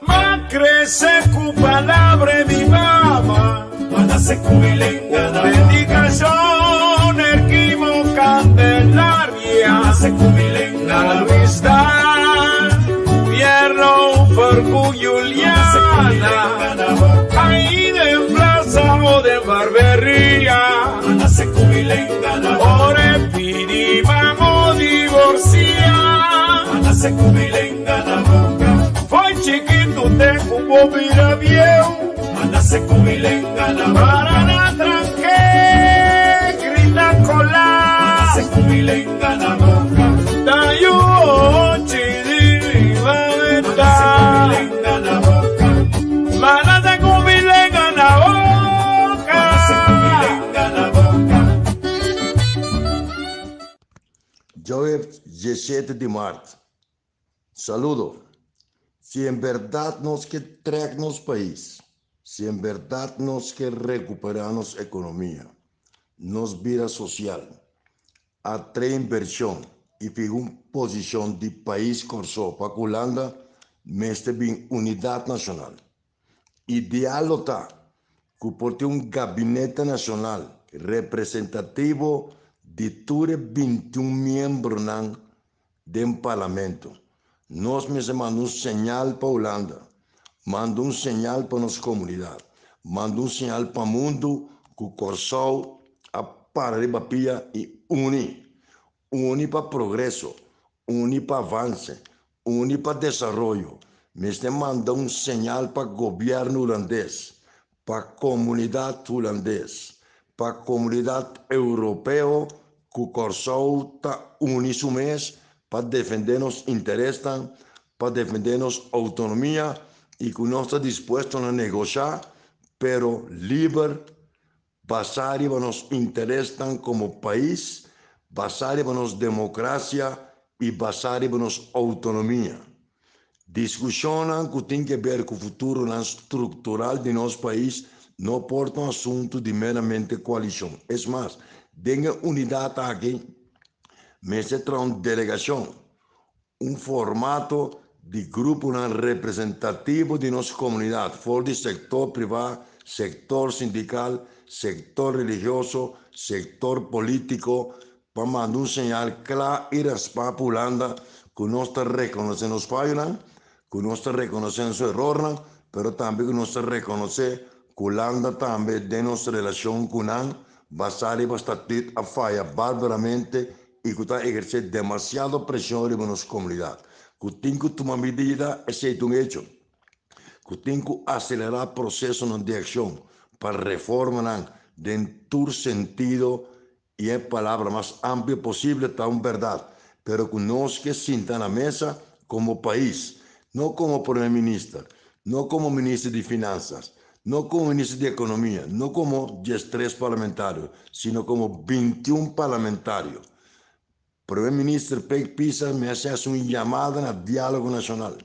M'a krese ku palabra e mi mama. Predikashon Erquimo Candelaria Na Luis Daal Pierro Fercu Juliana Ahí den plaza o den barberia Ora e pidi mamo divorcia. Foi chikitu te ku bo bira bieu. Para na tranke grita kola. Ta yu ochi di riba meta. Manase ku mi lenga na boka. Djaweps diesshete di mart. Saludo. Si en berdad nos ke trek nos pais, si en berdad nos ke recupera nos economia, nos bida social, atrae inversion y fiha un posicion di pais Corsou pa cu Hulanda, mester bin unidad nacional. Ideal lo ta ku por tin un gabinete nashonal representativo di tur e bintiun miembronan den parlamento. Nos mester manda un señal pa Hulanda, manda un señal pa nos komunidat, manda un señal pa mundu ku Kòrsou a para riba pia i uni. Uni pa progreso, uni pa avance, uni pa desaroyo. Mester manda un señal pa gobierno hulandes, pa comunidad hulandes, pa comunidad europeo cu Corsou ta uni su mes pa defende nos interesnan, pa defende nos autonomia y cu nos ta dispuesto na negosha, pero liber. Basá riba nos interesnan komo pais, basá riba nos demokrasia i basá riba nos outonomia. Diskushonnan ku tin ke ber ku futuronan struktural di nos pais no por ta un asuntu di meramente koalishon. Es mas, den e unidat aki mester traha un delegashon, un formato di gruponan representativo di nos komunidat for di sektor privá, sektor sindikal, sektor religioso, sektor polítiko pa manda un señal kla i raspá pa Hulanda ku nos ta rekonosé nos fayonan, ku nos ta rekonosé nos erornan, pero tambe ku nos ta rekonosé ku Hulanda tambe den nos relashon ku nan basá riba statüt a faya barbaramente i ku ta ehersé demasiado preshon riba nos komunidat, ku tin ku tuma medida, esei ta un echo, ku tin ku aselerá prosesonan di akshon pa reformanan den tur sentido i e palabra mas amplio posible ta un bèrdat, pero ku nos ke sinta na mesa komo pais, no komo Prome Minister, no komo Minister di Finansas, No komo minister di ekonomia, no komo diestres parlamentario, sino komo bintiun parlamentario. Prome Minister Pek Pisas mester hasi un yamada na dialogo nashonal.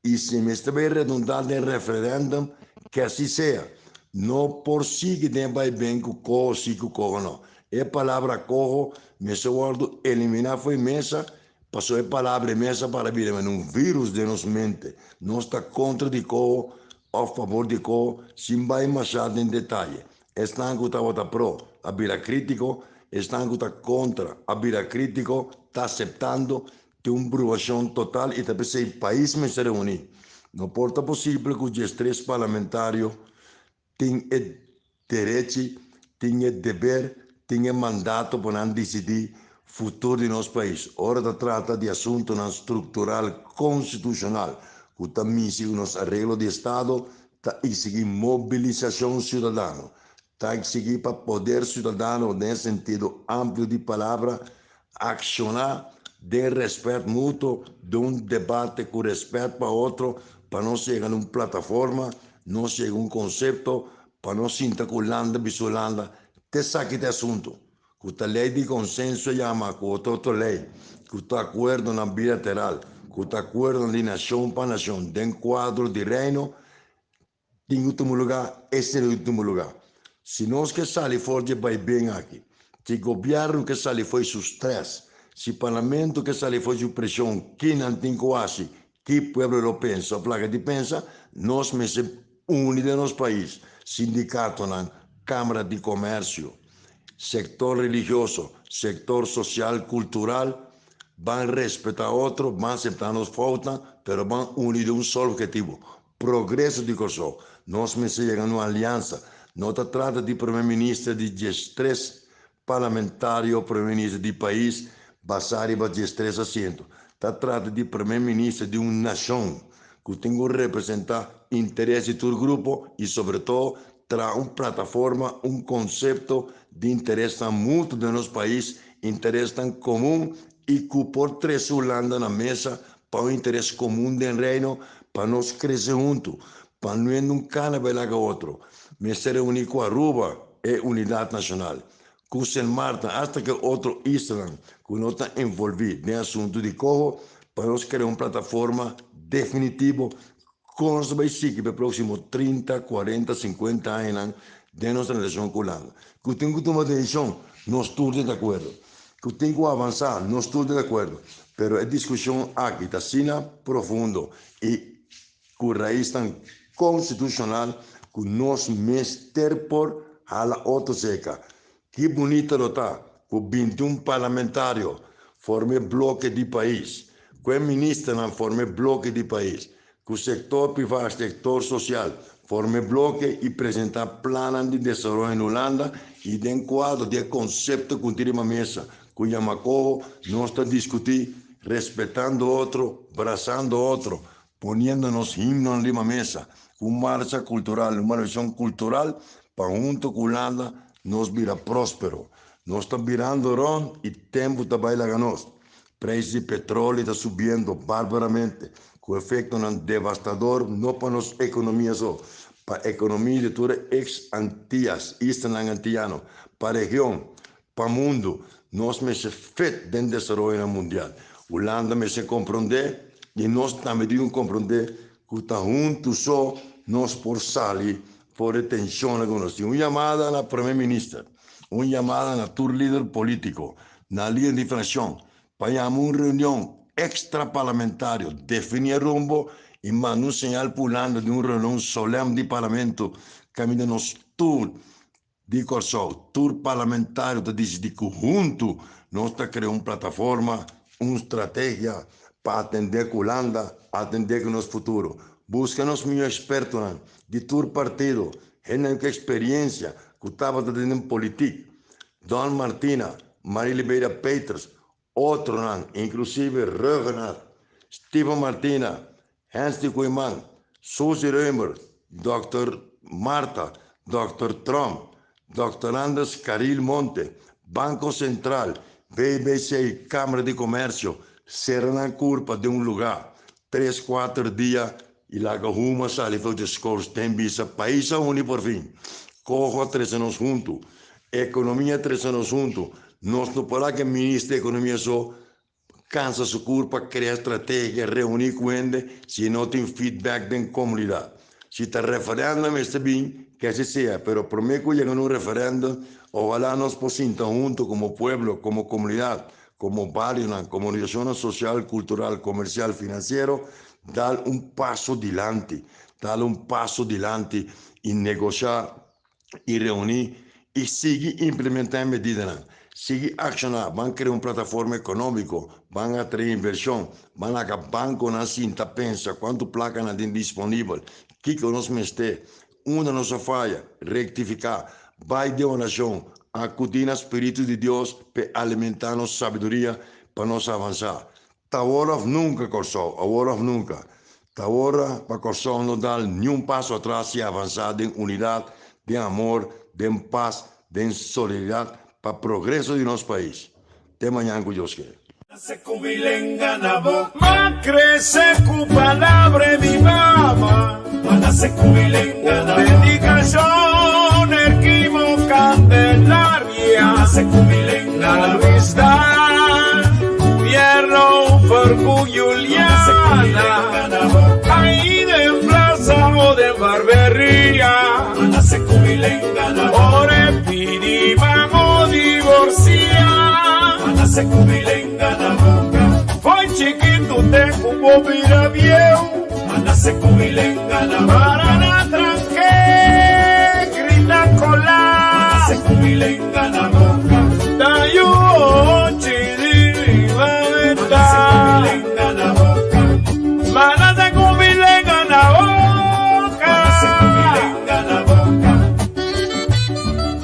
I si mester bai redundá den referendum, ke asi sea. No por sigui den bai ben ku koho si ku koho no. E palabra koho mester wòrdu eliminá fo'i mesa, pasobra e palabra e mesa para bira mene un virus den nos mente. Nos ta kontra di koho òf fabor di koho sin bai mashá den detaye. Esnan ku tabata pro a bira krítiko, esnan ku ta kontra a bira krítiko, ta aseptando tin un bruashon total i ta p'esei pais mester reuní. No por ta posibel ku diestres parlamentario tin e derechi, tin e deber, tin e mandato pa nan disidí futuro di nos pais ora ta trata di asuntonan struktural konstitushonal ku ta misi ku nos areglo di estado ta eksigí mobilisashon siudadano, ta eksigí pa poder siudadano den e sentido amplio di palabra akshoná den rèspèt mutuo, den un debate ku rèspèt pa otro pa nos yega na un plataforma, nos yega un konsepto pa nos sinta ku Hulanda bisa Hulanda te esaki ta e asuntu. Ku ta lei di konsenso yama ku otro otro lei, ku ta akuerdonan bilateral, ku ta akuerdonan di nashon pa nashon den kuadro di Reino, tin ku tuma lugá, esei lo tin ku tuma lugá. Si nos ke sali for di e baiben aki, si gobièrnu ke sali for di su strès, si parlamento ke sali for di su preshon, kinan tin ku hasi? Ki pueblo lo pensa of laga di pensa, nos mester uni den nos pais, sindikatonan, Kamara di Komersio, sektor religioso, sektor sosial, kultural, ban respetá otro, ban aseptá nos foutnan, pero ban uni den un solo ophetivo, progreso di Kòrsou. Nos mester yega na un aliansa. No ta trata di prome minister di diestres parlamentario prome minister di pais basá riba diestres asiento. Ta trata di prome minister di un nashon ku tin ku representá interes di tur grupo i sobre todo traha un plataforma, un konsepto di interesnan mutuo den nos pais, interesnan komun i ku por trese Hulanda na mesa pa un interes komun den Reino pa nos krese huntu, pa no hende un kana bai laga otro. Mester reuní ku Aruba e unidat nashonal, ku Sint Maarten asta ku e otro islanan ku no ta envolví den asuntu di koho pa nos krea un plataforma definitivo kon nos ta bai sigui pa e próksimo 30, 40, 50 añanan den nos relashon ku Hulanda. Ku tin ku tuma desishon, nos tur ta di akuerdo. Ku tin ku avansá, nos tur ta di akuerdo. Pero e diskushon aki ta asina profundo i ku raisnan konstitushonal ku nos mester por hala otro seka. Ki bunita lo ta ku 21 parlamentario forma e bloke di pais, ku e ministernan forma e bloke di pais, ku sektor privá, sektor sosial forma e bloke i presentá plannan di desaroyo na Hulanda i den kuadro di e konsepto ku tin riba mesa ku yama koho nos ta diskutí respetando otro, brasando otro, poniendo nos himnonan riba mesa, un marcha kultural, un manifestashon kultural pa hunto ku Hulanda nos bira próspero. Nos ta birando rònt i tempu ta bai laga nos. Preis di petróleo ta subiendo barbaramente, ku efektonan devastador no pa nos ekonomia so, pa ekonomia di tur e eks Antias, islanan antiano, pa region, pa mundu. Nos mester fit den desaroyonan mundial. Hulanda mester komprondé i nos tambe tin ku komprondé ku ta huntu so nos por sali for e tenshonnan ku nos tin. Un yamada na Prome Minister, un yamada na tur lider polítiko, na lider di frakshon, pa yama un reunion ekstraparlamentario, definí e rumbo i manda un señal pa Hulanda di un reunion solèm di Parlamento kaminda nos tur di Kòrsou, tur parlamentario ta disidí ku huntu nos ta krea un plataforma, un strategia pa atendé ku Hulanda, atendé ku nos futuro. Buska nos mihó ekspertonan di tur partido, hendenan ku eksperiensia ku tabata den politik, Don Martina, Marie Liberia Peters, otronan, inklusive Ruggenaath, Steven Martina, Hensley Koeiman, Suzy Römer, Dòkter Martha, Dòkter Tromp, Dòkter Anders Caril Monte, Banko Sentral, BBC, Kámara di Komèrsio, sera nan kurpa den un lugá tres kuater dia i laga huma sali for di skorsten bisa pais a uni porfin. Koho a trese nos huntu, ekonomia a trese nos huntu, nos no por laga minister di ekonomia so Kansa su kurpa, krea strategia, reuní ku hende si no tin feedback den komunidat. Si ta referèndum mester bin, ke así sea, pero promé ku yega na un referèndum, ohalá nos por sinta huntu komo pueblo, komo komunidat, komo barionan, komo organisashonnan sosial, kultural, komersial, finansiero, dal un paso dilanti, dal un paso dilanti i negoshá i reuní i sigui implementá e medidanan. Sigui akshoná, ban krea un plataforma ekonómiko, ban atraé invershon, ban laga bankonan sinta pensa kuantu plaka nan tin disponibel, kiko nos mester, unda nos a faya, rektifiká, bai den orashon, akudí na spiritu di Dios p'e alimentá nos sabiduria pa nos avansá. Ta awor of nunka Kòrsou, awor of nunka. Ta ora pa Kòrsou no dal niun paso atras i avansá den unidat, den amor, den pas, den solidaridat pa progreso di nos pais. Te mañan ku Dios ke. Nase ku mi lenga na boka. M'a krese ku palabra di mi mama. M'a nase ku mi lenga na boka. Dedikashon Erquimo Candelaria. M'a nase ku mi lenga na boka. Luis Dan. Pierno Fercu Juliana. Ahí den plaza o den barberia. Ora e pidi mamo divorcia. Foi chikitu te ku. bo bira bieu.